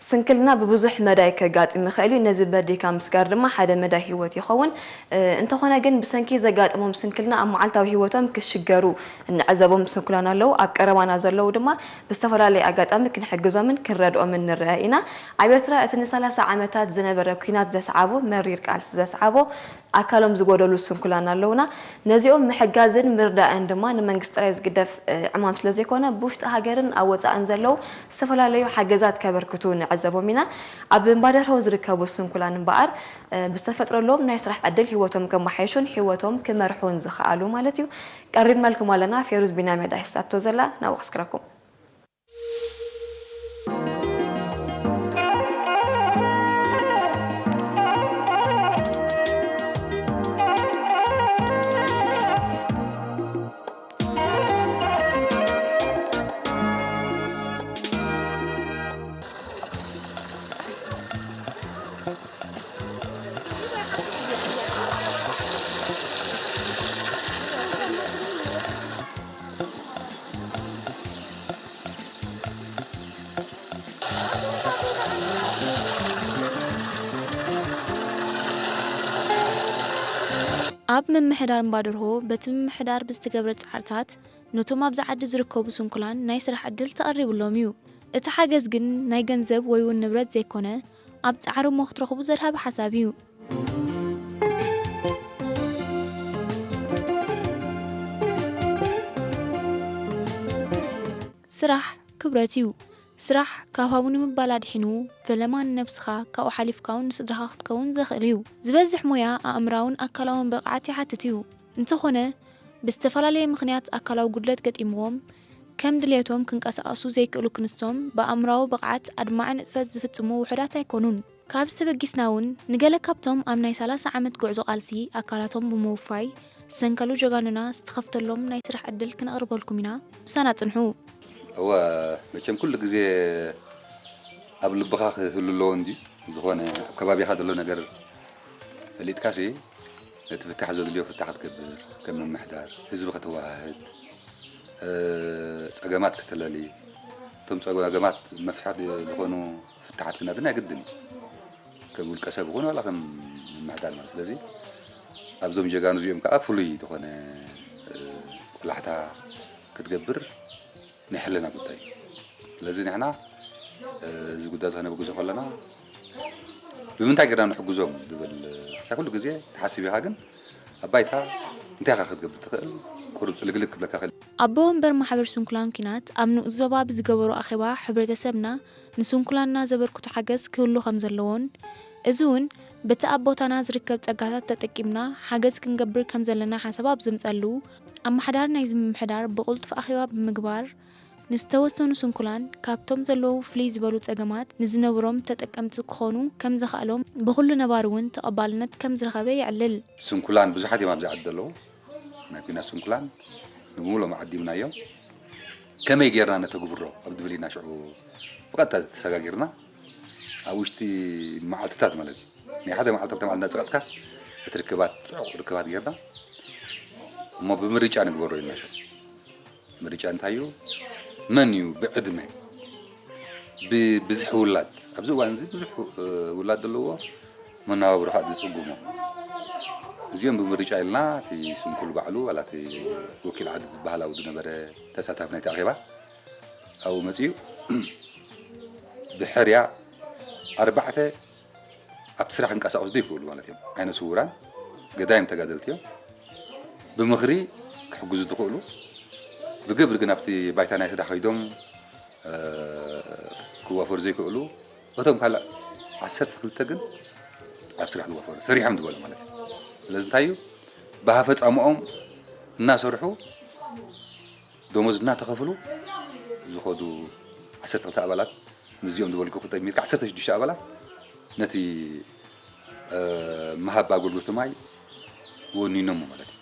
ስንክልና ብብዙሕ መዳይ ከጋጥም ይኽእል እዩ። ነዚ በዲካ ምስጋር ድማ ሓደ መዳይ ህይወት ይኸውን። እ፣ እንተኾነ ግን ብሰንኪ ዘጋጥሞም ስንክልና ኣብ መዓልታዊ ህይወቶም ክሽገሩ እንዕዘቦም ስንኩላን ኣለዉ። ኣብ ቀረባና ዘለዉ ድማ ብዝተፈላለየ ኣጋጣሚ ክንሕግዞምን ክንረድኦምን ንረአ ኢና። ኣብ ኤርትራ እቲ ንሰላሳ ዓመታት ዝነበረ ኲናት ዘስዓቦ መሪር ቃልሲ ዘስዓቦ ኣካሎም ዝጎደሉ ስንኩላን ኣለዉና። ነዚኦም ምሕጋዝን ምርዳእን ድማ ንመንግስቲ ጥራይ ዝግደፍ፣ እ፣ ዕማም ስለ ዘይኮነ፣ ብውሽጢ ሃገርን ኣብ ወጻእን ዘለዉ ዝተፈላለዩ ሓገዛት ከበርክቱ ንዕዘቦም ኢና። ኣብ እምባደርሆ ዝርከቡ ስንኩላን እምበኣር፣ እ፣ ብዝተፈጥረሎም ናይ ስራሕ ዕድል ህይወቶም ከመሓየሹን ህይወቶም ክመርሑን ዝኸኣሉ ማለት እዩ። ቀሪብናልኩም ኣለና። ፌሩዝ ቢንያም እያ ዳሂሳቶ ዘላ፣ ናብኡ ክስክረኩም። ኣብ ምምሕዳር እምባደርሆ በቲ ምምሕዳር ብዝተገብረ ጻዕርታት ነቶም ኣብዚ ዓዲ ዝርከቡ ስንኩላን ናይ ስራሕ ዕድል ተቐሪብሎም እዩ። እቲ ሓገዝ ግን ናይ ገንዘብ ወይ እውን ንብረት ዘይኮነ፣ ኣብ ጻዕሪ እሞ ክትረኽቡ ዘድሃበ ሓሳብ እዩ። ስራሕ ክብረት እዩ። ስራሕ ካብ ሃቡ ንምባል ኣድሒኑ፣ ፈለማ ንነብስኻ፣ ካብኡ ሓሊፍካ እውን ንስድራኻ ክትከውን ዘኽእል እዩ። ዝበዝሕ ሞያ ኣእምራውን ኣካላውን ብቕዓት ይሓትት እዩ። እንተኾነ፣ ብዝተፈላለየ ምኽንያት ኣካላዊ ጉድለት ገጢምዎም፣ ከም ድሌቶም ክንቀሳቐሱ ዘይክእሉ ክንስቶም፣ ብኣእምራዊ ብቕዓት ኣድማዒ ንጥፈት ዝፍጽሙ ውሑዳት ኣይኮኑን። ካብዚ ተበጊስና እውን፣ ንገለ ካብቶም ኣብ ናይ ሰላሳ ዓመት ጉዕዞ ቃልሲ ኣካላቶም ብምውፋይ ዝሰንከሉ ጀጋኑና ዝተኸፍተሎም ናይ ስራሕ ዕድል ክነቕርበልኩም ኢና። ምሳና ጽንሑ። እወ፣ መቸም ኩሉ ግዜ ኣብ ልብኻ ክህሉ ኣለዎ እንድዩ። ዝኾነ ኣብ ከባቢኻ ዘሎ ነገር ፈሊጥካሲ፣ ነቲ ፍታሕ ዘድልዮ ፍታሕ ክትገብር፣ ከም ምምሕዳር፣ ህዝቢ ከተወሃህድ፣ እ፣ ጸገማት ከተለሊ፣ እቶም ጸገማት መፍትሒ ዝኾኑ ፍታሓት ክነድና ግድን እዩ። ከም ውልቀ ሰብ ይኹን ዋላ ከም ምምሕዳር ማለት። ስለዚ ኣብዞም ጀጋኑ እዚኦም ከኣ ፍሉይ ዝኾነ፣ እ፣ ቆላሕታ ክትገብር ናይ ሕልና ጉዳይ እዩ። ስለዚ ንሕና፣ እ፣ እዚ ጉዳይ እዚ ከነብግዞ ከለና ብምንታይ ጌርና ንሕግዞም ዝብል ክሳብ ኩሉ ግዜ ተሓሲብ ኢኻ፣ ግን ኣብ ባይታ እንታይ ኢኻ ክትገብር ትኽእል? ቁሩብ ጽልግልግ ክብለካ ክእል። ኣቦ ወንበር ማሕበር ስንኩላን ኲናት ኣብ ንኡስ ዞባ ብዝገበሮ ኣኼባ፣ ሕብረተሰብና ንስንኩላንና ዘበርክቶ ሓገዝ ክህሉ ከም ዘለዎን፣ እዚ እውን በቲ ኣብ ቦታና ዝርከብ ጸጋታት ተጠቂምና ሓገዝ ክንገብር ከም ዘለና ሓሳብ ኣብ ዘምጸሉ፣ ኣመሓዳሪ ናይዚ ምምሕዳር ብቕልጡፍ ኣኼባ ብምግባር፣ ንዝተወሰኑ ስንኩላን ካብቶም ዘለዉ ፍልይ ዝበሉ ጸገማት ንዝነብሮም ተጠቀምቲ ክኾኑ ከም ዘኽኣሎም፣ ብኹሉ ነባሪ እውን ተቐባልነት ከም ዝረኸበ የዕልል። ስንኩላን ብዙሓት እዮም ኣብዚ ዓዲ ዘለዉ። ናይ ኲናት ስንኩላን ንምሉኦም ዓዲምናዮም። ከመይ ጌርና ነተግብሮ ኣብ ድብል ኢና ሽዑ ብቐጥታ ተሰጋጊርና። ኣብ ውሽጢ መዓልትታት ማለት እዩ። ናይ ሓደ መዓልቲ ክልተ መዓልቲ እናጸቐጥካስ እቲ ርክባት፣ ጽዑቕ ርክባት ጌርና እሞ ብምርጫ ንግበሮ ኢልና ሽዑ። ምርጫ እንታይ እዩ? መን እዩ ብዕድመ፣ ብብዝሒ ውላድ፣ ኣብዚ እዋን እዚ ብዙሕ፣ እ፣ ውላድ ዘለዎ መነባብሮ ከዓ ዝጽጉሞ። እዚኦም ብምርጫ ኢልና እቲ ስንኩል ባዕሉ ዋላ እቲ ወኪል ዓዲ ዝበሃል ኣብኡ ዝነበረ ተሳታፊ ናይቲ ኣኼባ ኣብኡ መጺኡ ብሕርያ ኣርባዕተ ኣብቲ ስራሕ ክንቀሳቐሱ ዘይክእሉ ማለት እዮም። ዓይነ ስውራን ገዳይም ተጋደልቲ እዮም። ብምኽሪ ክሕግዙ ዝኽእሉ፣ ብግብሪ ግን ኣብቲ ባይታ ናይ ስራሕ ከይዶም፣ እ፣ ክዋፈሩ ዘይክእሉ፣ እቶም ካልእ ዓሰርተ ክልተ ግን ኣብ ስራሕ ዝዋፈሩ፣ ሰሪሖም ዝበሉ ማለት እዩ። ስለዚ እንታይ እዩ? ብሃፈጻምኦም እናሰርሑ ደሞዝ እናተኸፍሉ ዝኸዱ ዓሰርተ ክልተ ኣባላት፣ ምስዚኦም ዝበልኩ ክጠሚርካ ዓሰርተ ሽዱሽተ ኣባላት ነቲ፣ እ፣ ምሃብ ኣገልግሎት ማይ ወኒኖሞ ማለት እዩ።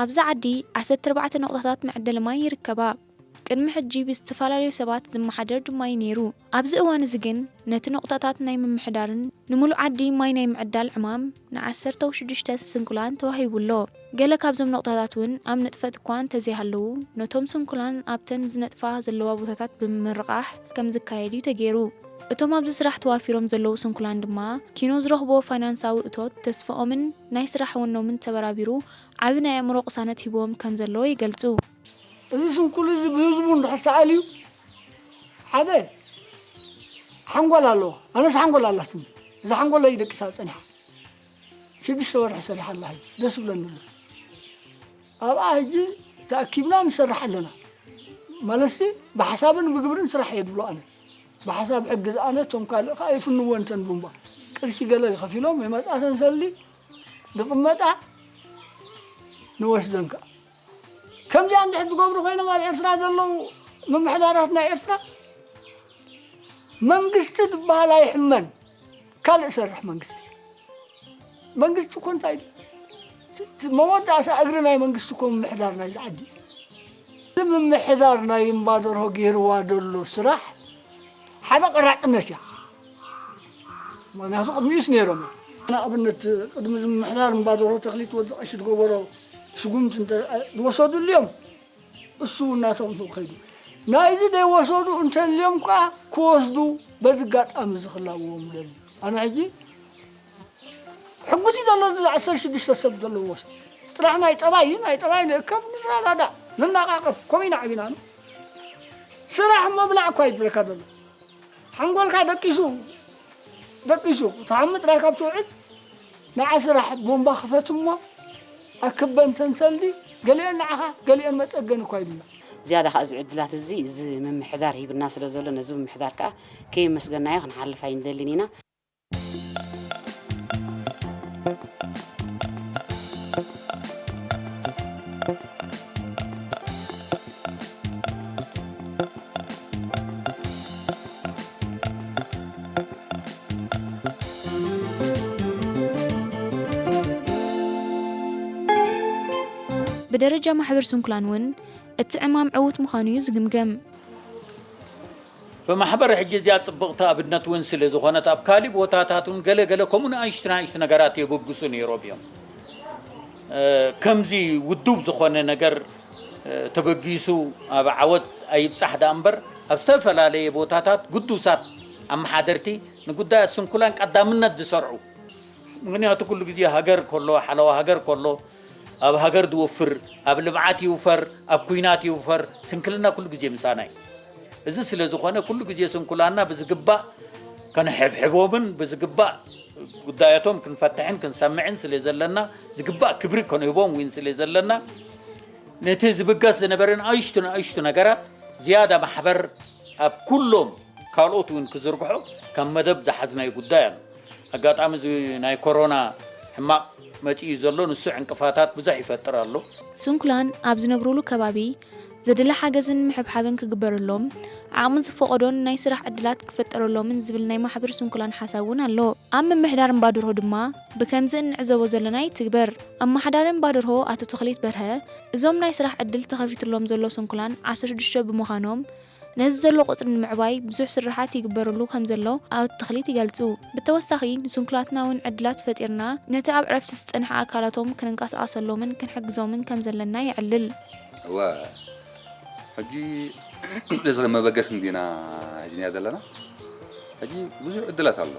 ኣብዚ ዓዲ ዓሰርተ ኣርባዕተ ነቑጣታት መዐደሊ ማይ ይርከባ። ቅድሚ ሕጂ ብዝተፈላለዩ ሰባት ዝመሓደር ድማ እዩ ነይሩ። ኣብዚ እዋን እዚ ግን ነቲ ነቑጣታት ናይ ምምሕዳርን ንምሉእ ዓዲ ማይ ናይ ምዕዳል ዕማም ንዓሰርተ ሽዱሽተ ስንኩላን ተዋሂቡ ኣሎ። ገለ ካብዞም ነቑጣታት እውን ኣብ ንጥፈት እኳ እንተዘይሃለዉ፣ ነቶም ስንኩላን ኣብተን ዝነጥፋ ዘለዋ ቦታታት ብምምርቓሕ ከም ዝካየድ እዩ ተገይሩ። እቶም ኣብዚ ስራሕ ተዋፊሮም ዘለዉ ስንኩላን ድማ ኪኖ ዝረኽብዎ ፋይናንሳዊ እቶት ተስፍኦምን ናይ ስራሕ ወኖምን ተበራቢሩ ዓቢ ናይ ኣእምሮ ቅሳነት ሂብዎም ከም ዘለዎ ይገልጹ። እዚ ስንኩል እዚ ብህዝቡ እንድሕር ተኣልዩ ሓደ ሓንጎል ኣለዎ። ኣነስ ሓንጎል ኣላትኒ። እዛ ሓንጎለይ ደቂሳ ጸኒሓ። ሽዱሽተ ወርሒ ሰሪሓ ኣላ ሕጂ። ደስ ይብለኒ ኣሎ። ኣብኣ ሕጂ ተኣኪብና ንሰርሕ ኣለና። ማለትሲ ብሓሳብን ብግብርን ስራሕ እየ ዝብሎ ኣነ። ብሓሳብ ሕግዝ ኣነ፣ እቶም ካልእ ከኣ ይፍንዎ እንተን ቡምባ። ቅርሺ ገለ ከፊሎም ይመጻ ተንሰሊ ዝቕመጣ ንወስደን ከኣ። ከምዚኣ እንድሕር ዝገብሩ ኮይኖም ኣብ ኤርትራ ዘለዉ ምምሕዳራት ናይ ኤርትራ መንግስቲ ዝበሃል ኣይሕመን። ካልእ ሰርሕ መንግስቲ። መንግስቲ እኮ እንታይ እዩ? እቲ መወዳእታ እግሪ ናይ መንግስቲ እኮ ምምሕዳር ናይዚ ዓዲ እዩ። እዚ ምምሕዳር ናይ እምባደርሆ ገይርዋ ዘሎ ስራሕ ሓደ ቆራጽነት እያ። ምኽንያቱ ቅድሚኡስ ነይሮም እዮም። ንኣብነት ቅድሚ እዚ ምምሕዳር እምባደርሆ ተኽሊት ወዲ ቀሺ ዝገበሮ ስጉምቲ እንተ ዝወሰዱ ኣልዮም እሱ እውን ናቶም ከይዱ። ናይዚ ዘይወሰዱ እንተልዮም ከኣ ክወስዱ በዚ ኣጋጣሚ እዚ ክላብዎም ደሊ። ኣነ ሕጂ ሕጉስ እዩ ዘሎ እዚ ዓሰርተ ሽዱሽተ ሰብ ዘለዎ ሰብ። ጥራሕ ናይ ጠባይ እዩ፣ ናይ ጠባይ ንእከብ፣ ንረዳዳእ፣ ንነቓቐፍ፣ ከምኡ ኢና ዓቢና። ስራሕ ምብላዕ እኳ እዩ ዝብለካ ዘሎ። ሓንጎልካ ደቂሱ፣ ደቂሱ፣ ትሓሚ ጥራይ ካብ ትውዕል፣ ንዓ ስራሕ ቦምባ ክፈት እሞ ኣክበን ተንሰልዲ፣ ገሊአን ንዓኻ፣ ገሊአን መጸገኒ እኳ ኢሉና። ዝያዳ ከኣ እዚ ዕድላት እዚ፣ እዚ ምምሕዳር ሂብና ስለ ዘሎ፣ ነዚ ምምሕዳር ከኣ ከየመስገናዮ ክንሓልፍ ኣይንደልን ኢና። ብደረጃ ማሕበር ስንኩላን እውን እቲ ዕማም ዕዉት ምዃኑ እዩ ዝግምገም። ብማሕበር ሕጂ እዚኣ ጽብቕቲ ኣብነት እውን ስለ ዝኾነት፣ ኣብ ካሊእ ቦታታት እውን ገለ ገለ ከምኡ ንኣሽቱ ንኣሽቱ ነገራት የበግሱ ነይሮም እዮም። እ፣ ከምዚ ውዱብ ዝኾነ ነገር፣ እ፣ ተበጊሱ ኣብ ዓወት ኣይብጻሕ ደኣ እምበር፣ ኣብ ዝተፈላለየ ቦታታት ግዱሳት ኣመሓደርቲ ንጉዳያት ስንኩላን ቀዳምነት ዝሰርዑ። ምኽንያቱ ኩሉ ግዜ ሃገር ከሎ፣ ሓለዋ ሃገር ከሎ፣ ኣብ ሃገር ዝወፍር፣ ኣብ ልምዓት ይውፈር፣ ኣብ ኲናት ይውፈር፣ ስንክልና ኩሉ ግዜ ምሳና እዩ። እዚ ስለ ዝኾነ ኩሉ ግዜ ስንኩላንና ብዝግባእ ከነሕብሕቦምን ብዝግባእ ጉዳያቶም ክንፈትሕን ክንሰምዕን ስለ ዘለና፣ ዝግባእ ክብሪ ከንህቦም እውን ስለ ዘለና፣ ነቲ ዝብገስ ዝነበረ ንኣሽቱ ንኣሽቱ ነገራት ዝያዳ ማሕበር ኣብ ኩሎም ካልኦት እውን ክዝርግሖ ከም መደብ ዝሓዝናዮ ጉዳይ ኣሎ። ኣጋጣሚ እዚ ናይ ኮሮና ሕማቕ መጺኡ ዘሎ ንሱ ዕንቅፋታት ብዙሕ ይፈጥር ኣሎ። ስንኩላን ኣብ ዝነብሩሉ ከባቢ ዘድሊ ሓገዝን ምሕብሓብን ክግበረሎም፣ ዓቕሚ ዝፈቐዶን ናይ ስራሕ ዕድላት ክፈጠረሎምን ዝብል ናይ ማሕበር ስንኩላን ሓሳብ እውን ኣሎ። ኣብ ምምሕዳር እምባደርሆ ድማ ብከምዚ እንዕዘቦ ዘለና ይትግበር። ኣመሓዳሪ እምባደርሆ ኣቶ ተኽሊት በርሀ፣ እዞም ናይ ስራሕ ዕድል ተኸፊትሎም ዘሎ ስንኩላን ዓሰርተ ሽዱሽተ ብምዃኖም፣ ነዚ ዘሎ ቁጽሪ ንምዕባይ ብዙሕ ስርሓት ይግበረሉ ከም ዘሎ ኣቶ ተኽሊት ይገልጹ። ብተወሳኺ ንስንኩላትና እውን ዕድላት ፈጢርና ነቲ ኣብ ዕረፍቲ ዝጸንሐ ኣካላቶም ክንንቀሳቐሰሎምን ክንሕግዞምን ከም ዘለና የዕልል። እወ፣ ሕጂ እዚ መበገሲ እንዲና ሒዝናዮ ዘለና። ሕጂ ብዙሕ ዕድላት ኣሎ።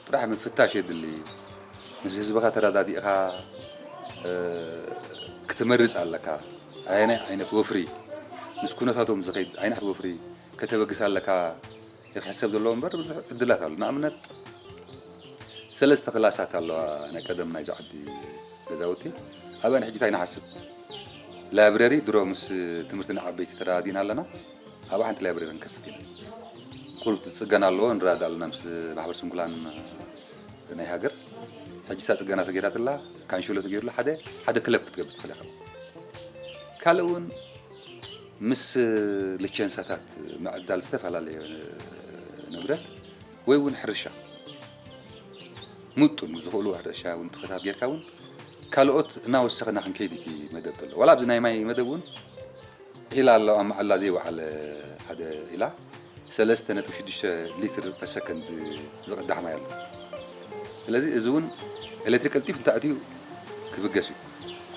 ጥራሕ ምፍታሽ የድሊ። ምስ ህዝብኻ ተረዳዲእኻ፣ እ፣ ክትመርጽ ኣለካ። ኣየናይ ዓይነት ወፍሪ፣ ምስ ኩነታቶም ዝኸይድ ኣይነት ወፍሪ ከተበግስ ኣለካ። ክሕሰብ ዘለዎ እምበር ብዙሕ ዕድላት ኣሎ። ንኣብነት ሰለስተ ክላሳት ኣለዋ ናይ ቀደም ናይዚ ዓዲ ገዛውቲ። ኣብአን ሕጂ እንታይ ንሓስብ? ላይብረሪ ድሮ ምስ ትምህርቲ ንዓበይቲ ተረዳዲእና ኣለና። ኣብኣ ሓንቲ ላይብረሪ ንከፍት ኢና። ቁሩብ ዝጽገን ኣለዎ፣ ንረዳዳእ ኣለና ምስ ማሕበር ስንኩላን ናይ ሃገር። ሕጂ እሳ ጽገና ተገይራትላ፣ ካንሸሎ ተገይሩላ፣ ሓደ፣ ሓደ ክለብ ክትገብር ትኽእል ኢኻ። ካልእ እውን ምስ ሊቸንሳታት ምዕዳል ዝተፈላለየ ንብረት ወይ እውን ሕርሻ ምጡን ዝኽእሉ ሕርሻ እውን ትኽታት ጌርካ እውን ካልኦት እናወሰኸና ክንከይድ እቲ መደብ ዘሎ። ዋላ ኣብዚ ናይ ማይ መደብ እውን ዒላ ኣሎ፣ ኣብ መዓላ ዘይወዓለ ሓደ ዒላ ሰለስተ ነጥቢ ሽዱሽተ ሊትር ፐር ሰከንድ ዝቕዳሕ ማይ ኣሎ። ስለዚ እዚ እውን ኤሌክትሪክ ቀልጢፍ እንተኣትዩ ክብገስ እዩ።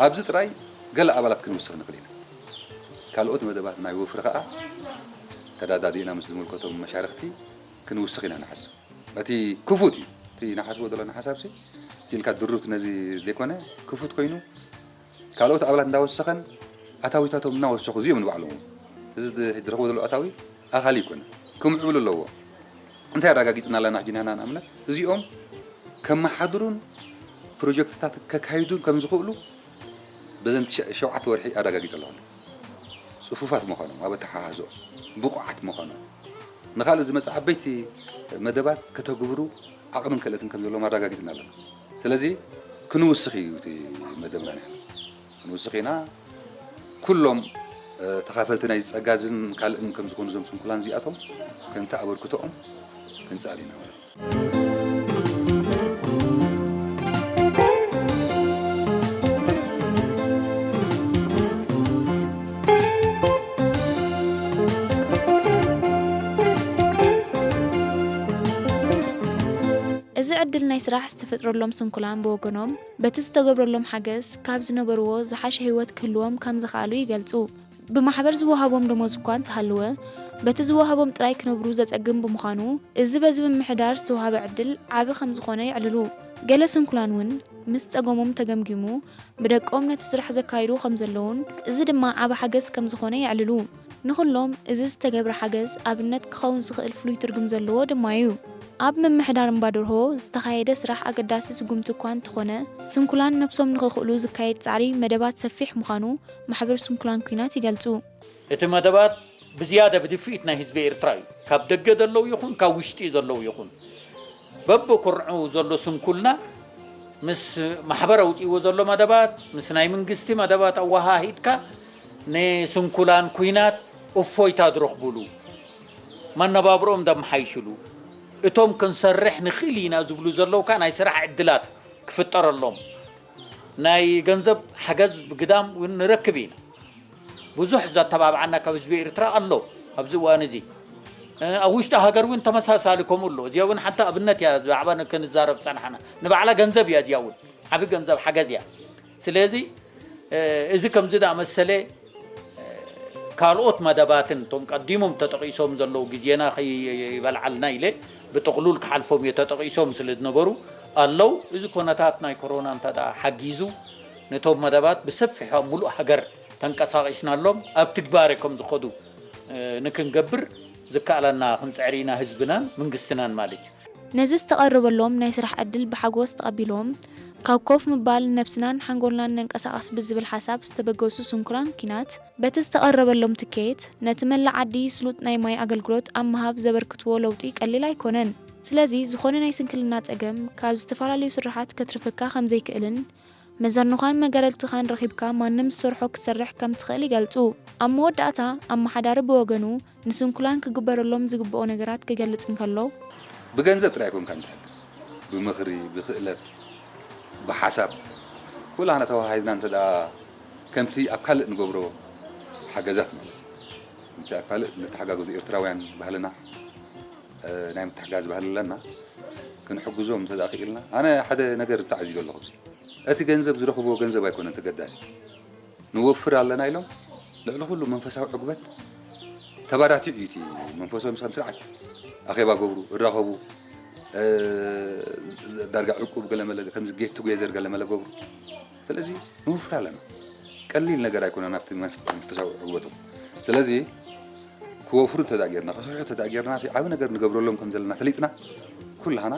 ኣብዚ ጥራይ ገለ ኣባላት ክንውስኽ ንኽእል ኢና። ካልኦት መደባት ናይ ወፍሪ ከኣ ተዳዳዲእና ምስ ዝምልከቶም መሻርኽቲ ክንውስኽ ኢና ንሓስብ። እቲ ክፉት እዩ። እቲ ንሓስቦ ዘለና ሓሳብሲ፣ እዚ ኢልካ ድሩት ነዚ ዘይኮነ፣ ክፉት ኮይኑ፣ ካልኦት ኣባላት እንዳወሰኸን ኣታዊታቶም እናወሰኹ እዚኦም ንባዕሎም እውን። እዚ ድ-፣ ዝረኽቦ ዘሎ ኣታዊ ኣኻሊ ይኮነ። ክምዕብሉ ኣለዎ። እንታይ ኣረጋጊጽና ኣለና ሕጂ ንሕና ንኣብነት? እዚኦም ከመሓድሩን ፕሮጀክትታት ከካይዱን ከም ዝኽእሉ በዘን ሸ-፣ ሸውዓተ ወርሒ ኣረጋጊጸ ኣለኹ። ጽፉፋት ምዃኖም፣ ኣብ ኣተሓሕዝኦም ብቑዓት ምዃኖም፣ ንኻልእ ዝመጽእ ዓበይቲ መደባት ከተግብሩ ዓቕምን ክእለትን ከም ዘለዎም ኣረጋጊጽና ኣለና። ስለዚ ክንውስኽ እዩ እቲ መደብና ንሕና። ክንውስኽ ኢና። ኩሎም፣ እ፣ ተኻፈልቲ ናይዚ ጸጋ እዝን ካልእን ከም ዝኾኑ እዞም ስንኩላን እዚኣቶም ከምቲ ኣበርክቶኦም ክንጽዕር ኢና ማለት እዩ። እዚ ዕድል ናይ ስራሕ ዝተፈጥረሎም ስንኩላን ብወገኖም፣ በቲ ዝተገብረሎም ሓገዝ ካብ ዝነበርዎ ዝሓሸ ህይወት ክህልዎም ከም ዝኸኣሉ ይገልጹ። ብማሕበር ዝወሃቦም ደሞዝ እኳ እንተሃለወ፣ በቲ ዝወሃቦም ጥራይ ክነብሩ ዘጸግም ብምዃኑ፣ እዚ በዚ ምምሕዳር ዝተዋህበ ዕድል ዓቢ ከም ዝኾነ የዕልሉ። ገለ ስንኩላን እውን ምስ ጸገሞም ተገምጊሙ፣ ብደቆም ነቲ ስራሕ ዘካይዱ ከም ዘለዉን፣ እዚ ድማ ዓቢ ሓገዝ ከም ዝኾነ የዕልሉ። ንኹሎም እዚ ዝተገብረ ሓገዝ ኣብነት ክኸውን ዝኽእል ፍሉይ ትርጉም ዘለዎ ድማ እዩ። ኣብ ምምሕዳር እምባደርሆ ዝተኻየደ ስራሕ ኣገዳሲ ስጉምቲ እኳ እንተኾነ፣ ስንኩላን ነብሶም ንኽኽእሉ ዝካየድ ጻዕሪ መደባት ሰፊሕ ምዃኑ ማሕበር ስንኩላን ኲናት ይገልጹ። እቲ መደባት ብዝያዳ ብድፍኢት ናይ ህዝቢ ኤርትራ እዩ። ካብ ደገ ዘለዉ ይኹን ካብ ውሽጢ ዘለዉ ይኹን፣ በብኩርዑ ዘሎ ስንኩልና ምስ ማሕበር ኣውጺእዎ ዘሎ መደባት፣ ምስ ናይ መንግስቲ መደባት ኣወሃሂድካ ንስንኩላን ኲናት እፎይታ ዝረኽቡሉ፣ መነባብሮኦም ዘመሓይሽሉ፣ እቶም ክንሰርሕ ንኽእል ኢና ዝብሉ ዘለዉ ከኣ ናይ ስራሕ ዕድላት ክፍጠረሎም፣ ናይ ገንዘብ ሓገዝ ብግዳም እውን ንረክብ ኢና። ብዙሕ ዘተባብዓና ካብ ህዝቢ ኤርትራ ኣሎ ኣብዚ እዋን እዚ። ኣብ ውሽጢ ሃገር እውን ተመሳሳሊ ከምኡ ኣሎ። እዚኣ እውን ሓንቲ ኣብነት እያ፣ ብዛዕባ ክንዛረብ ጸናሕና። ንባዕላ ገንዘብ እያ፣ እዚኣ እውን ዓቢ ገንዘብ ሓገዝ እያ። ስለዚ እዚ ከምዚ ዝኣመሰለ ካልኦት መደባትን እቶም ቀዲሞም ተጠቒሶም ዘለዉ ግዜና ከይበልዓልና ኢለ ብጥቕሉል ክሓልፎም እየ፣ ተጠቒሶም ስለ ዝነበሩ ኣለዉ። እዚ ኩነታት ናይ ኮሮና እንተ ደኣ ሓጊዙ ነቶም መደባት ብሰፊሑ ኣብ ሙሉእ ሃገር ተንቀሳቒስናሎም ኣብ ትግባረ ከም ዝኸዱ ንክንገብር ዝከኣለና ክንጽዕር ኢና፣ ህዝብናን መንግስትናን ማለት እዩ። ነዚ ዝተቐረበሎም ናይ ስራሕ ዕድል ብሓጎስ ተቐቢሎም፣ ካብ ኮፍ ምባል ነብስናን ሓንጎልናን ነንቀሳቕስ ብዝብል ሓሳብ ዝተበገሱ ስንኩላን ኲናት፣ በቲ ዝተቐረበሎም ትኬት፣ ነቲ መላእ ዓዲ ስሉጥ ናይ ማይ ኣገልግሎት ኣብ ምሃብ ዘበርክትዎ ለውጢ ቀሊል ኣይኮነን። ስለዚ፣ ዝኾነ ናይ ስንክልና ጸገም ካብ ዝተፈላለዩ ስርሓት ከትርፈካ ከም ዘይክእልን፣ መዘንዃን መጋደልትኻን ረኺብካ ማንም ዝሰርሖ ክትሰርሕ ከም ትኽእል ይገልጹ። ኣብ መወዳእታ፣ ኣመሓዳሪ ብወገኑ፣ ንስንኩላን ክግበረሎም ዝግብኦ ነገራት ክገልጽ እንከሎ፣ ብገንዘብ ጥራይ ኣይኮንካን ትሕግዝ፣ ብምኽሪ፣ ብኽእለት፣ ብሓሳብ፣ ኩላህና ተወሃሂድና እንተ ደኣ ከምቲ ኣብ ካልእ ንገብሮ ሓገዛት ማለት እዩ። ከምቲ ኣብ ካልእ ንተሓጋገዙ ኤርትራውያን ባህልና፣ እ፣ ናይ ምትሕጋዝ ባህሊ ኣለና። ክንሕግዞም እንተ ደኣ ክኢልና፣ ኣነ ሓደ ነገር ተዓዚበ ኣለኹ። ኣብዚ እቲ ገንዘብ ዝረኽብዎ ገንዘብ ኣይኮነን ተገዳሲ። ንወፍር ኣለና ኢሎም ልዕሊ ኩሉ መንፈሳዊ ዕግበት ተባራቲዑ እዩ። እቲ መንፈሶም ከም ስርዓት ኣኼባ ገብሩ፣ እራኸቡ፣ እ፣ ዳርጋ ዕቁብ ገለመለ፣ ከምዚ ጌት ቱጌዘር ገለመለ ገብሩ። ስለዚ ንወፍር ኣለና። ቀሊል ነገር ኣይኮነን ኣብቲ መንፈሳዊ ዕግበቶም። ስለዚ ክወፍሩ እንተ ደኣ ጌርና፣ ክሰርሑ እንተ ደኣ ጌርና፣ ዓቢ ነገር ንገብረሎም ከም ዘለና ፈሊጥና፣ ኩላህና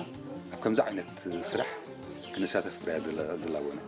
ኣብ ከምዚ ዓይነት ስራሕ ክንሳተፍ ጥራይ እያ ዘላ-፣ ዘላቦና።